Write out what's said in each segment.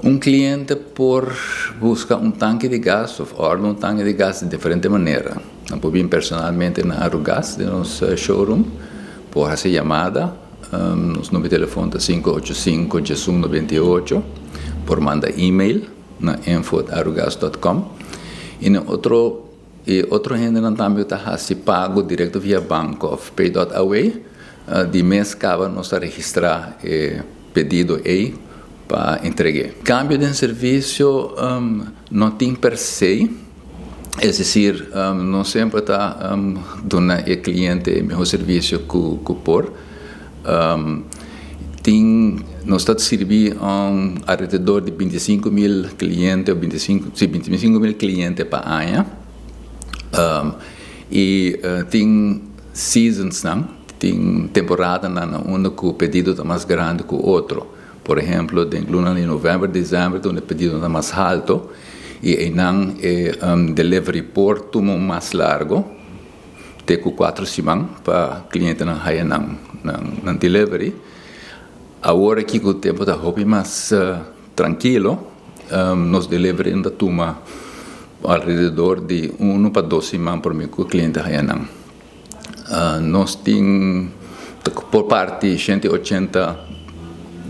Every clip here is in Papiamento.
Un cliente por busca un tanki di gas of order un tanki di gas di diferente manera. Nan por bin personalmente na Arugas den nos showroom, por haci yamada, nos number di telefon ta 585 1198, por manda email na info@arugas.com y na otro y otro hendenan tambe ta haci pago directo via banco of pay.aw. Di mes caba nos ta registra e pedido ey pa entregue. Cambio den servicio no tin per se, es decir, no semper ta duna e cliente e mehor servicio cu por. Tin, nos ta sirbi alrededor di 25,000 cliente, 25, si, 25,000 cliente pa aña. Y tin seasons nan, tin temporada nan unda cu pedido ta mas grandi cu otro. Por ehempel, den luna di november, december, unda pedido ta mas halto y eynan e delivery por tuma mas largo, te cu 4 siman pa clientenan haya nan delivery. Awor aki cu tempo ta hopi mas trankilo, nos delivery ta tuma alrededor di 1 pa 2 siman pa cu cliente haya nan. Nos tin por parti 180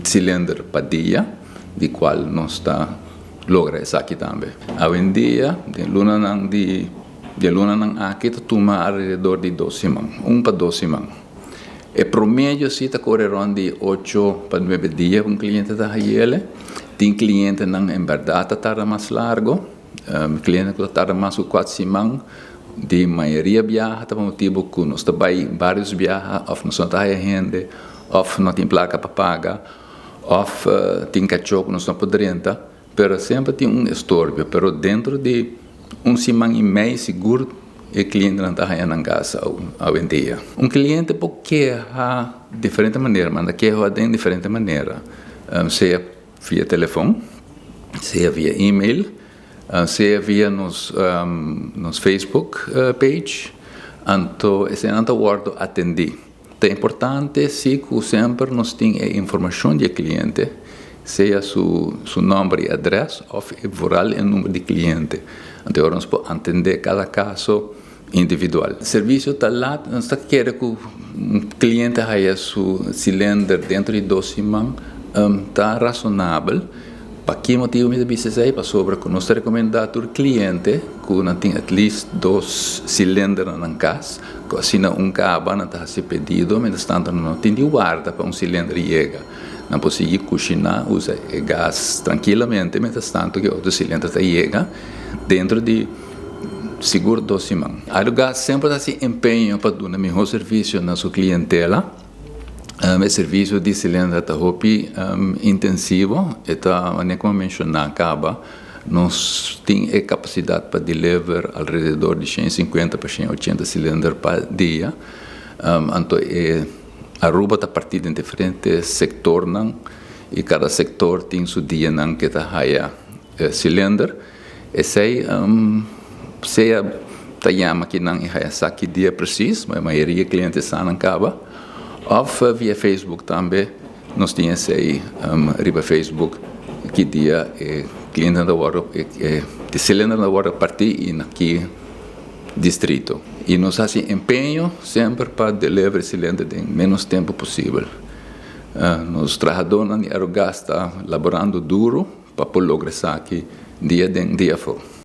cilinder pa dia, di cual nos ta logra esaki tambe. Awendia, di lunanan aki ta tuma alrededor di 2 siman, 1 pa 2 siman. E promedio si ta core rond di 8 pa 9 dia un cliente ta hayele. Tin clientenan en berdad ta tarda mas largo, cliente cu ta tarda mas cu 4 siman, di mayoria biaha ta motibo cu nos ta bay varios biaha, of nos no ta haya hende, of no tin placa pa paga, of tin cacho cu nos no por drenta, pero semper tin un estorbo, pero dentro di un siman y mey sigur e clientenan ta haya nan gas awendia. Un cliente por keha diferente manera, manda keho di diferente manera, sea via telefon, sea via e-mail, sea via nos Facebook page, anto esey ta wordo atendi. Ta importante si cu semper nos tin e informacion di cliente, sea su nomber y adres of vooral e number di cliente. Anto nos por atende cada caso individual. Servicio ta laat, nos ta kere cu un cliente haya su cilinder dentro di 2 siman, ta razonabel. Pa ki motibo mi ta bisa esey? Pasobra cu nos ta recomenda tur cliente cu nan tin at least dos cilinder na cas, cu asina un caba nan ta haci pedido, mientras tanto no tin di warda pa un cilinder yega. Nan por sigui cushina, usa e gas trankilamente, mientras tanto cu otro cilinder ta yega dentro di sigur 2 siman. Arugas semper ta haci empeño pa duna miho servicio na su clientela. E servicio di cilinder ta hopi intensivo, ta manera cu menciona caba, nos tin e capacidad pa deliver alrededor di 150 pa 180 cilinder pa dia. Anto, Aruba ta parti den diferente sector y cada sector tin su dia nan cu ta haya cilinder. Esey sea ta yama cu nan haya sa ki dia precies, mas mayoria cliente sa nan caba. Of via Facebook tambe, nos tin esey riba Facebook ki dia e cliente ta wordo e cilinder ta wordo parti y na ki distrito. Y nos ta haci empeño semper pa deliver cilinder den menos tempo posibel. Nos trahadornan di Arugas ta laborando duro pa por logra esaki dia den dia afo.